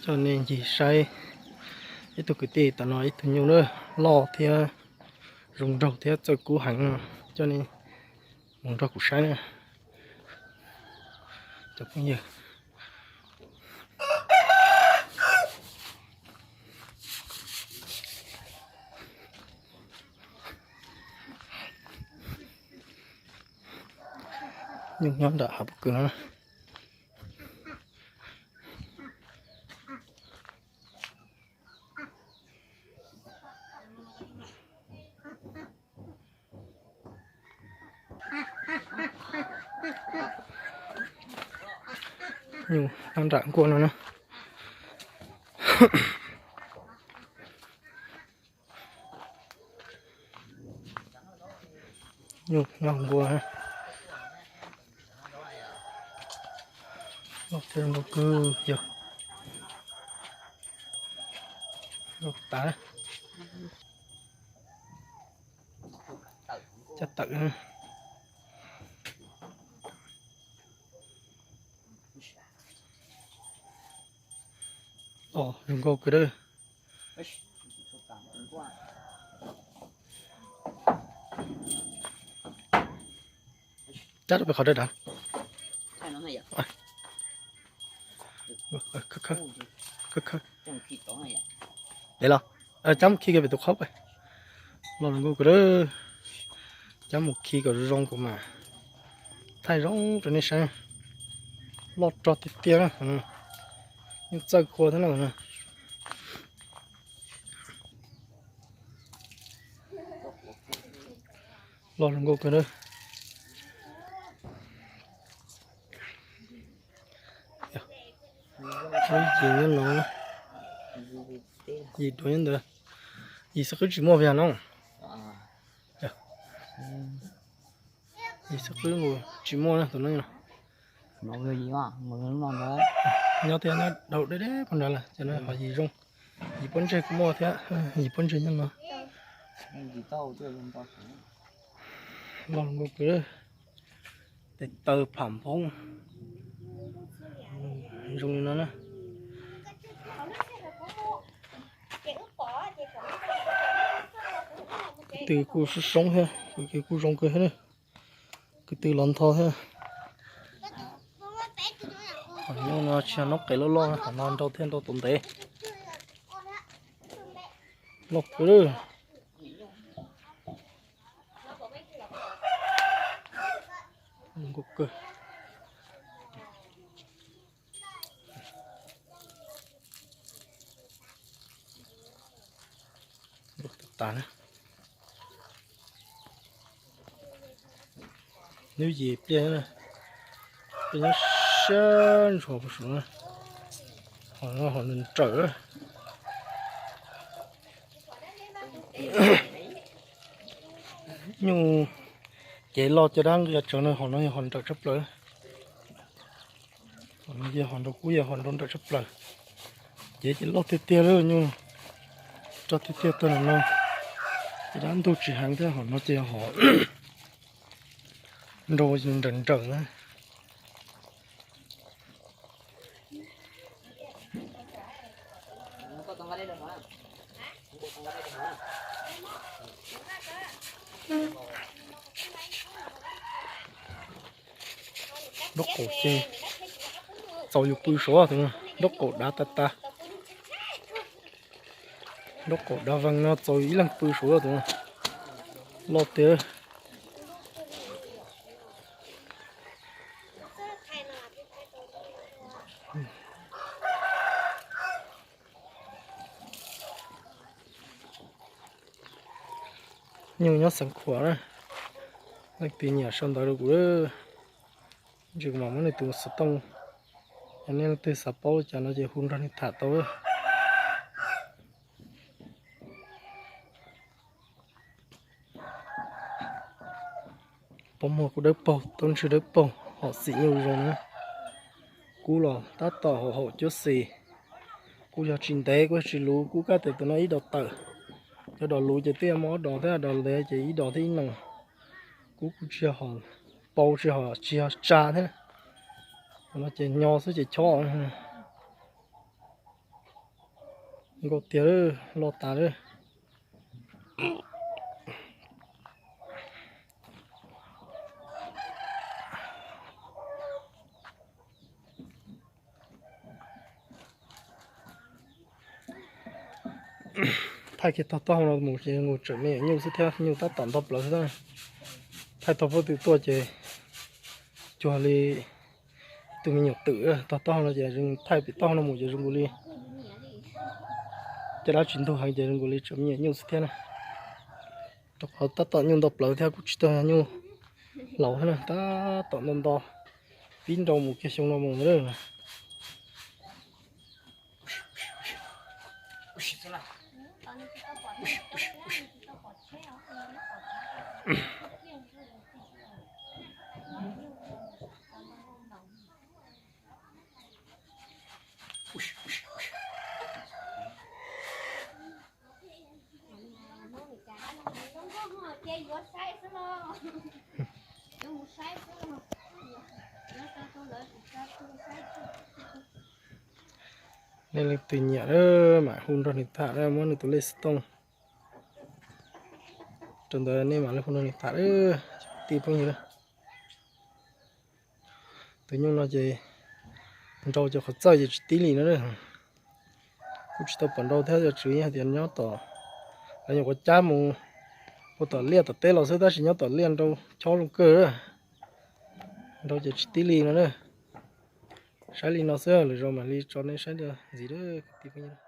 Coj nej ncig saib ib tug kwv tij tam no ib tug nyuj loj thiab zoo nraug thiab txawj kub heev no, coj nej mus nrog kuv saib na cov phooj ywg. Nyuj nyob nram hav pob kws no. Nyuj nyob nram nkuaj no na. Nyuj nyob nkuaj. Loj thiab zoo nkauj kawg yog. Loj tas. Caj tawm. Os, zoo nkauj kawg. Cab rau pem qhov dawb dav. Khawb khawb. Dev los, cab mus khi kiag pem tus qhaub pem. Loj zoo nkauj kawg. Cab mus khi kom zoo kom mam thaij zoo rau nej saib. Loj rog tiag tiag na. Yeej txawj kua thiab na. Loj zoo nkauj kawg na. Lub yim nyob no, yim duav nyob ntawd. Yim xwb qwb tsis muaj viag no. Yim xwb qwb nkaus tsis muaj na tus neeg no. Nyob tias nyob dhau deb deb pog nrad lawm ces no ho yim zoo. Yim pob ntseg kuj muaj thiab, yim pob ntseg nyob no. Loj nkauj kawg. Tes taw pham nphoob zoo li no na. Kwv tw kuj soob soob thiab, kwv tw kuj zoo kawg thiab. Kwv tw los ntho thiab. Qhov no tsis yog noob qes loj loj, qhov no nrau thiab nrau tau ntev. Loj kawg. Nkauj kawg. Tas na. Nws yim pliaj, pliaj nyob siab ntshua puag saum na. Ho no ho nrawm. Nyuj cev loj caj dab nqia tsev no, ho no yog ho nrawm tshaj plaws. Ho no yog ho nrau kub, yog ho nrau nrawm tshaj plaws. Cev ces loj tiag tiag li, nyuj rog tiag tiag tag no. Caj dab ntug tsis heev thiab, ho no ces ho nrau nrawm nrawm na. Nraub qaum ces txaus yus pw suav tus no, nraub qaum dav tas tas. Nraub qaum dav vees no txaus yus ib leeg pw suav tus no. Loj tiag. Nyuj nyob Xeev Khuam na, leej twg nyiam sau ntawv rau kuv, ntsis kuv mam muab nws tus xov tooj. Yog nej leej twg xav paub li cas no ces hu nrog nws tham tau. Pob muag kuj dawb paug, taub ntswg dawb paug, hom xim nyuj zoo na. Kub los tab tom haum haum cuab xis. Kub yog tsis ntev, kub yog tsis luv, kub kab tes tus no ib dos tawm. Cov dos luv ces twb muaj ob dos thiab, dos ntev ces ib dos thiab ib noos. Kub kuj tsis yog pau, tsis yog, tsis yog tsa thiab. Cov no ces nyo xwb ces chob. Nkauj tiag, loj tas lawm. Thaij kiag tog taub hau no mus ces zoo nkaus tseem me nyuam nyuj xwb thiab, nyuj tab tom nto plaws xwb. Thaij tog pob tw tuaj ces cuag li tus me nyuam twm. Tog taub hau no ces thaij pem taub hau no mus ces zoo nkaus li caj dab tsis ntug heev ces zoo nkaus li tseem me nyuam nyuj xwb thiab na. Rau qhov tab tom nyuj nto plaws thiab kuj tsis tau nyuj laus thiab na, tab tom nto nto, pib nrau mus kiag xyoo no mus na. Nej leej twg nyiam mam hu nrog nws tham, muab nws tus lej xov tooj rau ntawd nej mam li hu nrog nws tham, tij phooj ywg. Tus nyuj no ces nrau cov qhov txawj ces tsis tib li no. Kuj tsis tau pom nrau thiab, yog tswv yog tias nyob tom, lawv nyuam qhuav cab mus ua tom liaj tom teb los xwb, tab sis nyob tom liaj nrau chob zoo kawg. Nrau ces tsis tib li no na. Saib li no xwb, lwm zaus mam li tso nej saib dua ntxiv lawm kwv tij phooj ywg.